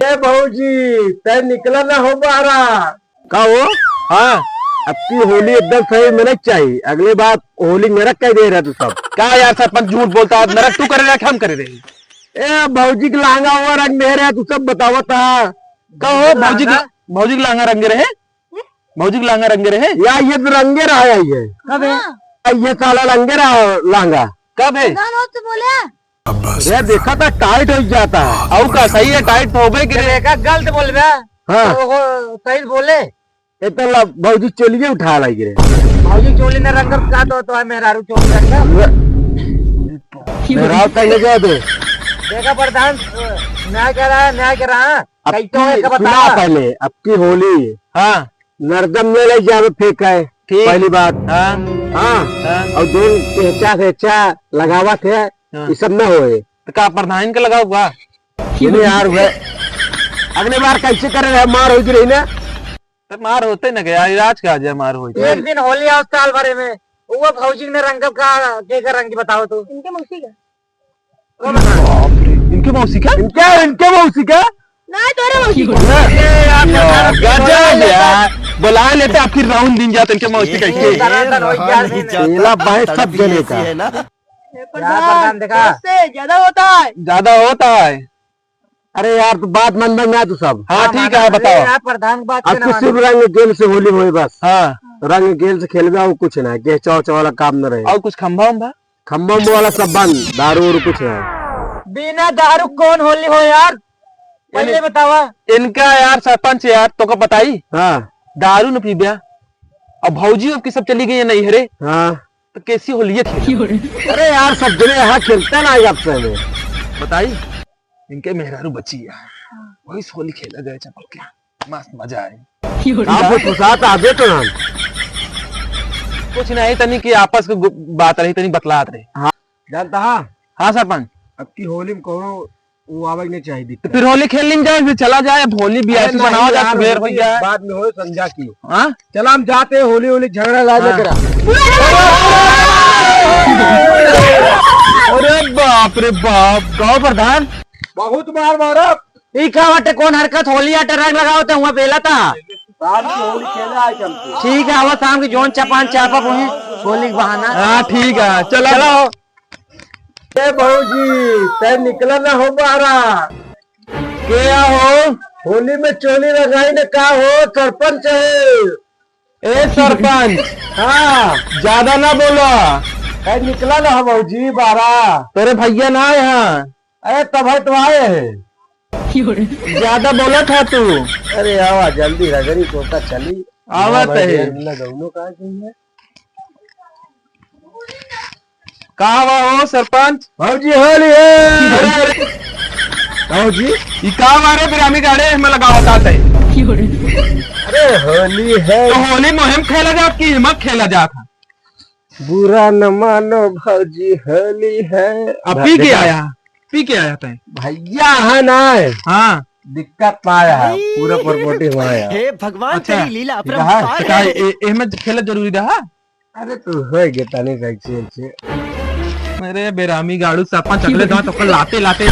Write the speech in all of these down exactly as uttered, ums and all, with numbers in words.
ए भौजी, तै निकला ना हो बाहरा। का हो? हाँ। अब की होली एकदम सही में नहीं चाहिए, अगले बार होली नरक कर दे रहा तू सब। का यार सरपंच झूठ बोलता है, नरक तू करे रहा कि हम करे रहे? ए भौजी के लहंगा हुआ रंग दे रहा तू सब बतावत है। का हो भौजी के, भौजी के लहंगा रंगे रहे? भौजी के लहंगा रंगे रहे? या ये तो रंगे रहा है ये। कब है? हाँ। ये साला रंगे रहा लहंगा। कब है? प्रधान हो तो बोले। रे देखा था टाइट हो जाता है। और का सही है, टाइट तो होबे करे। देखा गलत बोल रहा। हाँ। तो वो सही बोले। इतना भौजी चोलिए उठा लाई रे। भौजी चोली न रंगब का तो, तो है मेहरारू चोली रंगब। मेहरारू तक ले जाए दे। देखा प्रधान, न्याय कह रहा है, न्याय कह रहा है। अब कई तो की, है, सुना बतावा। पहले, अब की होली। हाँ। नरदम में ले जावे फेंक है, ठीक। पहली बात। हाँ। हाँ। हाँ। और जोन पेचा फेचा लगावत है, हाँ। ये सब न होए। तो का प्रधान के लगाओ का? ये नहीं यार हुए। अगले बार कैसे करे रहे, मार होती रही ना। तो मार होते न गया, आज का आज मार होती। एक दिन होली आओ साल भरे में, वो भौजी ने रंग का, के का रंग बताओ तो। इनके मौसी का। बाप रे, इनके मौसी का? इनके, इनके मौसी का? ना, तोरे मौसी का। अरे यार, यार, गजब यार। बुला लेते, आखिर राउंड दिन जाते, इनके मौसी का। ये इनके। दलाल दल हो गया, ये चेला बाएं सब जने का। है ना? ए, प्रधान, प्रधान, देखा। उससे ज्यादा होता है। ज्यादा होता है। अरे यार, तू बात मन में ना तू सब। हाँ, ठीक है, अरे बताओ। यार, प्रधान बात अब के ना कुछ मानो। सिर्फ रंग खेल से होली होई बस। हाँ। रंग खेल से खेलबे और कुछ ना, के चौ चौ वाला काम न रहे। और कुछ खंभा उंभा? खंभा उंभा वाला सब बंद, दारू उरू कुछ ना। बिना दारू कौन होली हो यार? पहले यानी बतावा। इनका यार सरपंच यार, तोका बताई? हाँ। दारू न पीब्या, अब भौजी अब की सब चली गई है नैहरे। हाँ। तो कैसी होली है खेला? अरे यार, सब जने यहाँ खेलता ना है आपसे में। बताई? इनके मेहरारू बची है, वही होली खेला गया चपक के, मस्त मजा आए। आप फुसफुसात आबे तो ना। कुछ नहीं, तनी की आपस के गु-, बात रही, तनी बतलात रही। हाँ, जानता है? हाँ सरपंच। अब की होली में कौनो वो आवे के नहीं चाहिए तो दिक्कत। फिर होली खेल लें जाए, फिर चला जाए, अब होली भी अरे ऐसे नहीं बनाओ जाए, यार, सुबेर हो होली जाए। बाद में हो, संझा की। हाँ? चला हम जाते हैं, होली होली झगड़ा लाजे हाँ। करा। अरे बाप रे बाप, गाँव प्रधान। बहुत मार मारा। ई का बाटे, कौन हरकत, होली आटे रंग लगाओ तो हुआ बेला था। शाम की होली खेला है हमको। ठीक है, आवा शाम की जोन चपान चापा हुई, होली के बहाना। हाँ, ठीक है, चलो। चलो। ए भौजी, तै निकला ना हो बाहरा। क्या हो? होली में चोली रंगाई न का हो, सरपंच है। ए सरपंच। हाँ। ज्यादा ना बोला। तै निकला ना हो भौजी बाहरा। तोरे भैया ना आए हैं। अरे तब है तो आए हैं। ज्यादा बोला था तू। अरे आवा जल्दी रगड़ी तो का चली। आवत है। दोनों का चाहिए। का हुआ हो सरपंच? भौजी होली है। अरे, अरे। भौजी? ई का मारे बिरामी गाड़े में लगावत आते? अरे होली है। तो होली मुहिम खेला जात कि हिम्मत खेला जात है? बुरा न मानो भौजी होली है। अब पी के आया? पी के आया तै? भैया है ना। हाँ। दिक्कत पाया है, पूरा प्रॉपर्टी हुआ है। हे भगवान, अच्छा, तेरी लीला अपरंपार है। ए, एमे खेलत जरूरी रहा? अरे तू हो गया तनी से अच्छे अच्छे। मेरे बेरामी गाड़ू सपा चकले दांत ओकर लाते लाते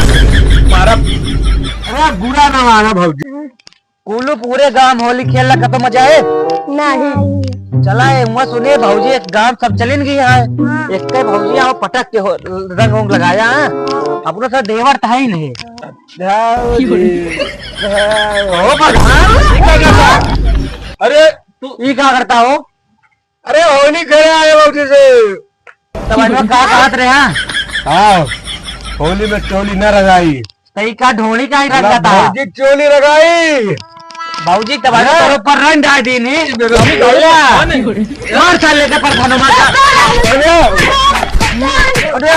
मारा। अरे बुरा ना माना भौजी। कुलू पूरे गांव होली खेलला कतो मजा है? नहीं। चला ए हुआ सुने भौजी एक गांव सब चलिन गई है। हाँ। एक के भौजी आओ पटक के हो, रंग उंग लगाया है। अपनो सा देवर था ही नहीं। भौजी। ओ प्रधान, ई का करता? अरे, तू ई का करता हो? अरे, होली खेले आए भौजी से। तब अनवा का कहत रहे, हाँ? हाँ, होली में चोली ना रंगाई। त ई का ढोली का ही रंग ना, था? भौजी चोली रंगाई। भौजी, तब अनवा हाँ। तोरो पर रंग डाल दी नी। ये मेरा भी बोला। मार साले के पर धनो मार। अरे, अरे,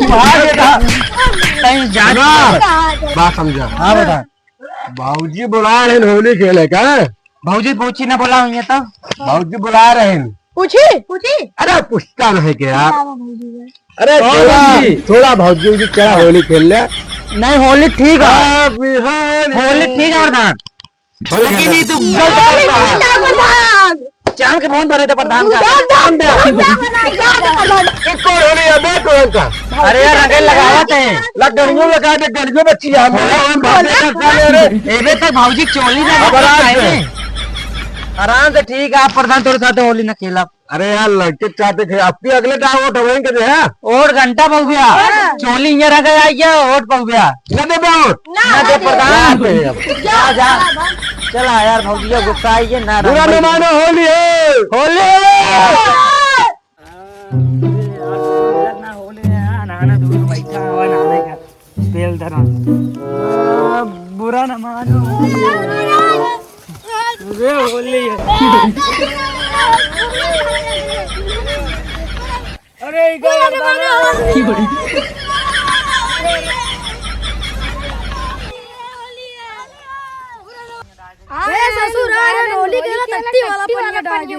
भाग ये था। कहीं जा ना, बात समझा। हाँ, बता। भौजी बुला रहे हैं होली खेले का। भौजी पूछी ना बोला हुई है तो। भौजी बुला रहे हैं। पूछी? पूछी? अरे पूछता नहीं के यार। हाँ, भौजी है। अरे कौन थोड़ा, भौजी? थोड़ा भौजी उजी क्या होली खेल ले। नहीं, होली ठीक है। Happy होली। होली ठीक है प्रधान। होली लेकिन ये तू गलत होली करता है। ठीक है प्रधान। चांद के फोन धरे थे प्रधान का। चांद, चांद, चांद। एक कौन होली है, मैं कौन का? अरे यार, रंगे लगावत है। लग गलियों लगा दे, गलियों में चिया हम, हम भागे का खा ले रे। एबे तक भौजी चोली में अब आराम से। आराम से, ठीक है, आप प्रधान तोरे साथ होली न खेलब। अरे यार, लड़के चाहते थे, अब की अगले दाव वोट वहीं के दे, हाँ? वोट घंटा बहु गया। हाँ। चोली ये रंगे आई है, वोट बहु गया। न दे वोट। ना, ना दे ना दे। प्रधान। जा, जा। चला यार, भौजिया गुस्सा आई है, ना बुरा रंग न मानो, होली है। होली है। ना होली है, नहाना दूर बैठा हुआ, नहाने का तेल धरा। आ, बुरा न मानो। अरे होली है। अरे, ई का करता है? ए ससुर, अरे होली खेला, टट्टी वाला पनिया डाल दिए।